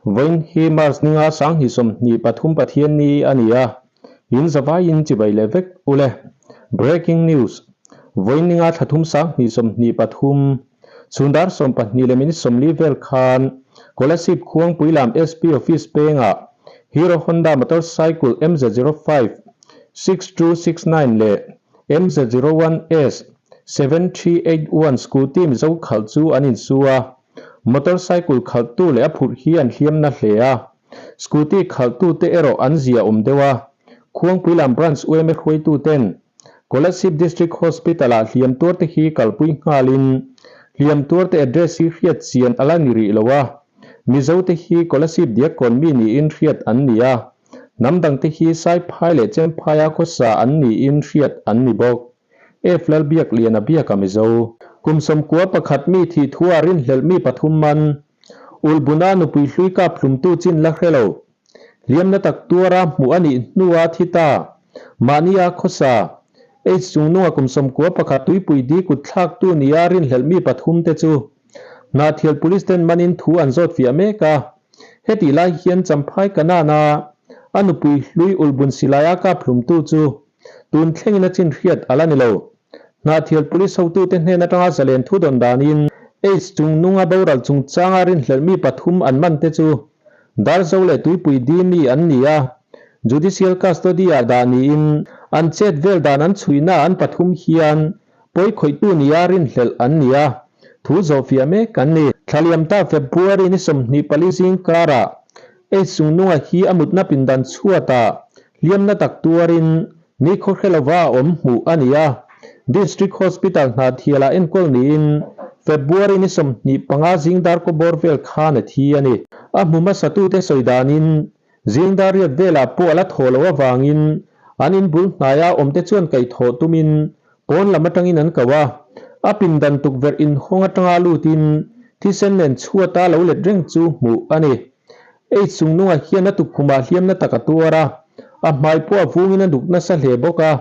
Vawiin hi March ninga 2023 Pathianni a ni a, in zavaiin chibai leh vek ule. Breaking News, Vawiin ninga thlathum 2023, chhun dar 12 leh minute 40 vel khan Kolasib Khuangpui lam SP Office pengah Hero Honda Motorcycle MZ05 6269 leh MZ01S 7381 Scooty Mizo khalh chu an insu a. Motorcycle khalhtu leh a phurh hi an hliam na hle a, scooty khalhtute erawh an zia awm deuh a. Khuangpui lam Branch UMA hruaituten Kolasib District Hospital-ah hliam tuarte hi kalpui nghalin hliam tuarte address hi hriat chian a la ni rih lo a, Mizote hi Kolasib Diakkawn mi niin hriat an ni a, hnam dangte hi Saiphai leh Chemphaia khawsa an niin hriat an ni bawk. F Lalbiakliana biaka Mizo. Kum 91 mi thih thu a rinhlelh mi pathum man. Ulbuna nupui hlui kap hlumtu chin la hre lo. Hliamna tak tuara hmuh a nih hnua thi ta. Mahnia khawsa. H chungnunga kum 91 tuipui di kut thlaktu nia rinhlelh mi pathum te chu Hnahthial Police ten manin thu an zawt fiah mek a. Hetih lai hian Champhai Kanana a nupui hlui Ulbun silaia kap hlumtu chu Tun thlengin a chin hriat a la ni lo. Hnahthial Police hotute hnen atanga zalen thu dawn danin Aids chungnunga boral chungchanga rinhlelh mi pathum an man te chu Darzo leh Tuipui di mi an ni a, Judicial Custody-ah dah niin an chet vel dan an chhuihna an pathum hian pawi khawihtu nia rinhlelh an ni a, thu zawhfiah mek an ni. Thlaliamta February ni 24 zing karah Aids chungnunga hi a mutna pindan chhuatah Hliamna tak tuarin ni khawhre lova a awm hmuh a ni a, District Hospital Hnahthialah enkawl niin February ni 25 zingdar kawbawr vel khan a thi a ni. A hmu hmasatute sawi danin zingdar riat velah pawh a la thaw loh avangin an inbul hnaia awmte chuan kaihthawh tumin pawn lam atangin an ko a, a pindan tukverh inhawng atanga lutin thisen nen chhuata lo let reng chu hmuh a ni. Ei chungnungah hian a tukkhumah hliamna tak a tuar a, a hmai pawh a vungin a duk nasa hle bawk a,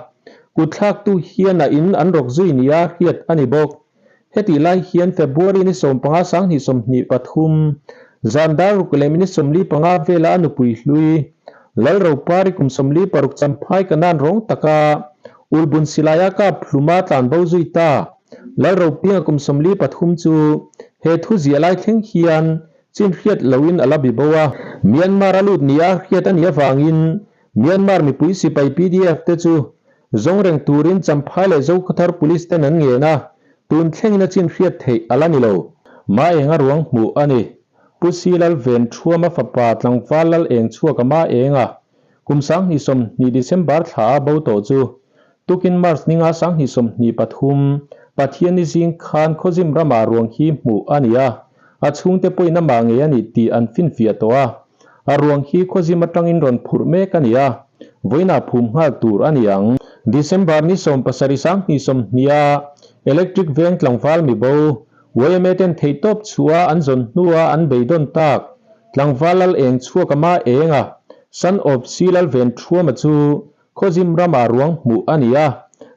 kutthlaktu hian a in an rawk zui nia hriat a ni bawk. Hetih lai hian February ni 15 2023, zan dar ruk leh minute 45 vela a nupui hlui, Lalropari kum 46 champhai kanan rawng taka Ulbun silaia kap hluma tlanbo zui ta Lalropianga kum 43 chu he thu ziah lai thleng hian Chin hriat loin a la bi bo a. Myanmar a lut nia hriat a nih avangin Myanmar mipui sipai PDF te chu zawng reng turin Champhai leh Zokhawthar Police ten an ngen a, tun thlengin a chin hriat theih a la ni lo. Ma enga ruang hmuh a ni. Pu Silal Ven Thuama fapa tlangval Lal Eng chhuak a ma enga kum 2020 December thla a bo tawh chu tukin March ninga 2023 Pathianni zing khan Khawzim ramah ruang hi hmuh a ni a, a chhungte pawhin amah ngei a ni tih an finfiah tawh a. A ruang hi Khawzim atangin rawn phurh mek a ni a, vawiinah phum nghal tur a ni ang. December ni 17 20 a Electric veng tlangval mibo YMA ten theihtawp chhuah an zawn hnua an beidawn tak tlangval lal eng chhuak a ma eng a, Son of Si Lal Ven Thuama chu Khawzim ramah ruang hmuh a ni a,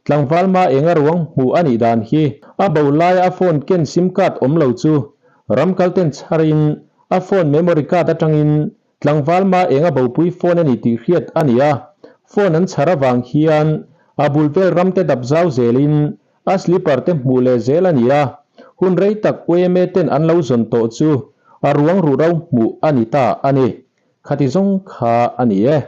tlangval ma enga ruang hmuh a nih dan hi a bo laia a phone ken sim card awm lo chu ramkal ten chharin a phone memory card atangin tlangval ma enga bopui phone a ni tih hriat a ni a, phone an chhar avang hian a bul vel ramte dap zau zelin a slipper te hmuh leh zel a ni a, hun rei tak YMA ten an lo zawn tawh chu a ruang ruhro hmuh a ni ta a ni. Khati zawng kha a ni e.